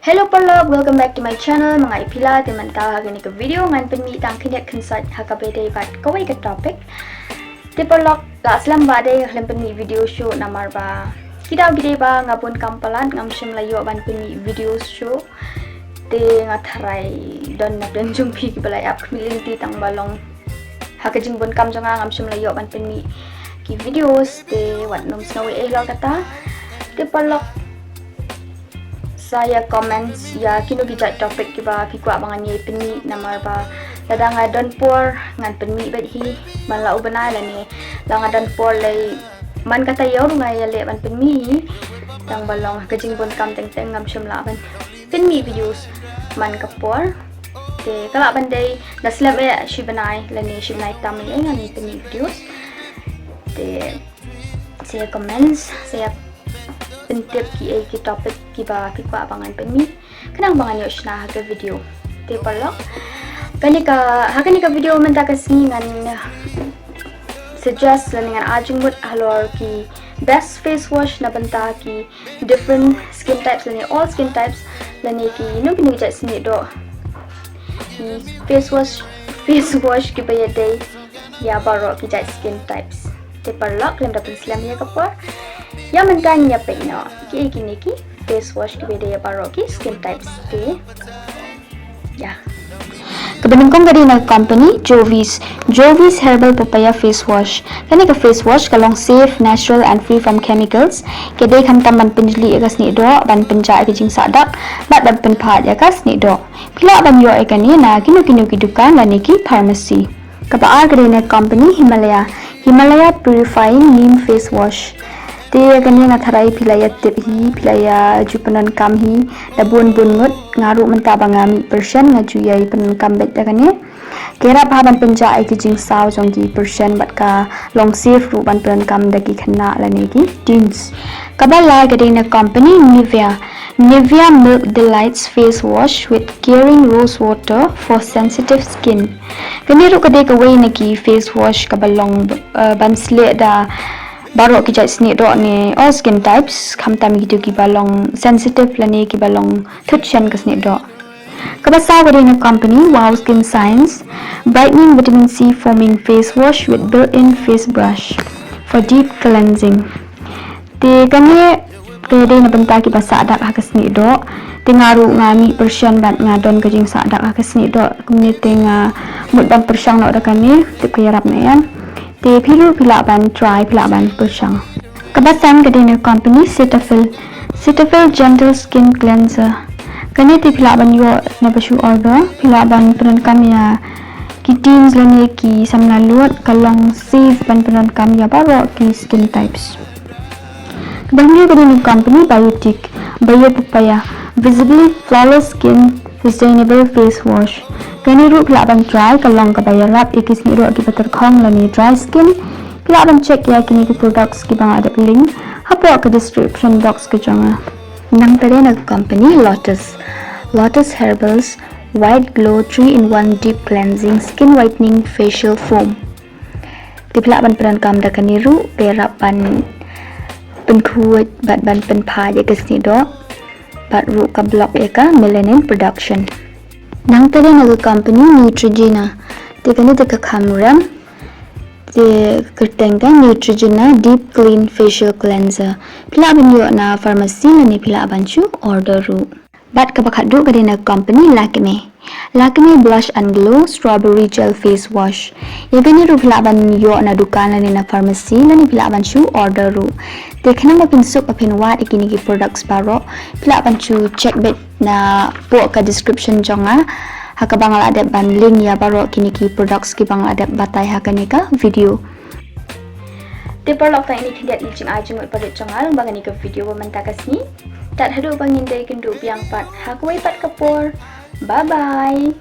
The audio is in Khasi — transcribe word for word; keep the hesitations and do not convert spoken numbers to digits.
Hello paralok, welcome back to my channel. Ma nga i Pila, te mynta ha kane ka video ngan pynmih tang khyndiat khynsoit ha kaba ïadei bad kawei ka topic. Te paralok, la slem ba dei ngan pynmih video shuh namar ba ki daw ki dei ba nga bun kam palat, ngam shym la ïoh ban pynmih video shuh. Te nga tharai don na don jong phi kiba la ïap khmih lynti tang ba long ha ka jingbun kam jong nga ngam shym la ïoh ban pynmih ki videos, te wat nym sngewsih eh lo kata. Te paralok, sa ïa comments ïa kino ki jait topic kiba phi kwah ba ngan ïa pynmih namar ba lada nga don por ngan pynmih bad hi man la u bnai lane la nga don por lei man kata ïa ruh nga ïa leh ban pynmih hi. Tang ba long ka jingbun kam teng teng ngam shym lah ban pynmih videos man ka por. Te ka lah ban dei da slem eh shi bnai lane shi bnai tam lei ngan pynmih videos. Te sa ïa comments, sa ïa pyntip ki ei ki topic kiba phi kwah ba ngan pynmih khnang ba ngan ïoh shna ha ka video. Te paralok, kane ka ha kane ka video mynta ka sngi ngan suggest lane ngan ai jingmut halor ki best face wash na bynta ki different skin types lane all skin types lane kino kino ki jait snieh doh. Ki face wash, face wash kiba ïadei ïa baroh ki jait skin types. Te paralok, lem da pynslem ïa ka por, ïa mynta ngin ïa peit noh ki ei kine ki face wash kiba ïadei ïa baroh ki skin types. Te ïa kaba nyngkong ka dei na company Jovies, Jovies Herbal Papaya Face Wash. Kane ka face wash ka long safe, natural and free from chemicals. Ka dei khamtam ban pynjlih ïa ka snieh doh, ban pynjah ïa ka jingsah dak bad ban pynphad ïa ka snieh doh. Phi lah ban ïoh ïa kane na kino kino ki dukan lane ki pharmacy. Kaba ar ka dei na company Himalaya, Himalaya Purifying Neem Face Wash. Te ïa kane nga tharai phi la ïa tip hi, phi la ïa ju pyndonkam hi da bun bun ngut. Nga ruh mynta ba nga mih pyrshah nga ju ïa pyndonkam beit ïa kane. Ka ïarap ha ban pynjah ïa ki jingsaw jong ki pyrshah bad ka long safe ruh ban pyndonkam da ki khynnah lane ki teens. Kaba lai ka dei na company Nivea, Nivea Milk Delights Face Wash with Caring Rose Water for Sensitive Skin. Kane ruh ka dei kawei na ki face wash kaba long, eh, ban sleh da baroh ki jait snieh doh ne all skin types, khamtam kito kiba long sensitive lane kiba long thut shen ka snieh doh. Kaba saw ka dei na company Wow Skin Science, Brightening Vitamin C Foaming Face Wash with Built-in Face Brush for Deep Cleansing. Te kane ka dei na bynta kiba sah dak ha ka snieh doh. Te nga ruh nga mih pyrshah bad nga don ka jingsah dak ha ka snieh doh. Kumne te nga mut ban pyrshang noh da kane, tip ka ïarap na em. Te phi ruh phi lah ban try, phi lah ban pyrshang. Kaba san ka dei na company Cetaphil, Cetaphil Gentle Skin Cleanser. Kane te phi lah ban ïoh na ba shu order, phi lah ban pyndonkam ïa ki teens lane ki samla lut, ka long safe ban pyndonkam ïa baroh ki skin types. Kaba hynriew ka dei na company Biotique, Bio Papaya, Visibly Flawless Skin Sustainable Face Wash. Kane ruh phi lah ban try, ka long kaba ïarap ïa ki snieh doh kiba tyrkhong lane dry skin. Phi lah ban check ïa kine ki products kiba nga dep link hapoh ka description box ka jong nga. Nangta dei na company Lotus, Lotus Herbals White Glow three in one Deep Cleansing Skin Whitening Facial Foam. Te phi lah ban pyndonkam da kane ruh, ka ïarap ban pynkhuid bad ban pynphad ïa ka snieh doh bad ruh ka block ïa ka melanin production. Nangta dei na ka company Neutrogena. Te kane te ka kham rem, te kyrteng ka Neutrogena Deep Clean Facial Cleanser. Phi lah ban ïoh na pharmacy lane phi lah ban shu order ruh. Bad kaba khatduh ka dei na company Lakme, Lakme Blush and Glow Strawberry Gel Face Wash. Ïa kane ruh phi lah ban ïoh na dukan lane na pharmacy lane phi lah ban shu order ruh. Te khnang ba phin suk ba phin wad ïa kine ki products baroh, phi lah ban shu check beit napoh ka description jong nga, ha kaba nga la dep ban link ïa baroh kine ki products kiba nga la dep batai ha kane ka video. Te paralok, tang ine khyndiat i jingai jingmut palit jong nga lyngba kane ka video ba mynta ka sngi. Tad haduh ba ngin da ïakynduh biang pat ha kawei pat ka por. Bye bye.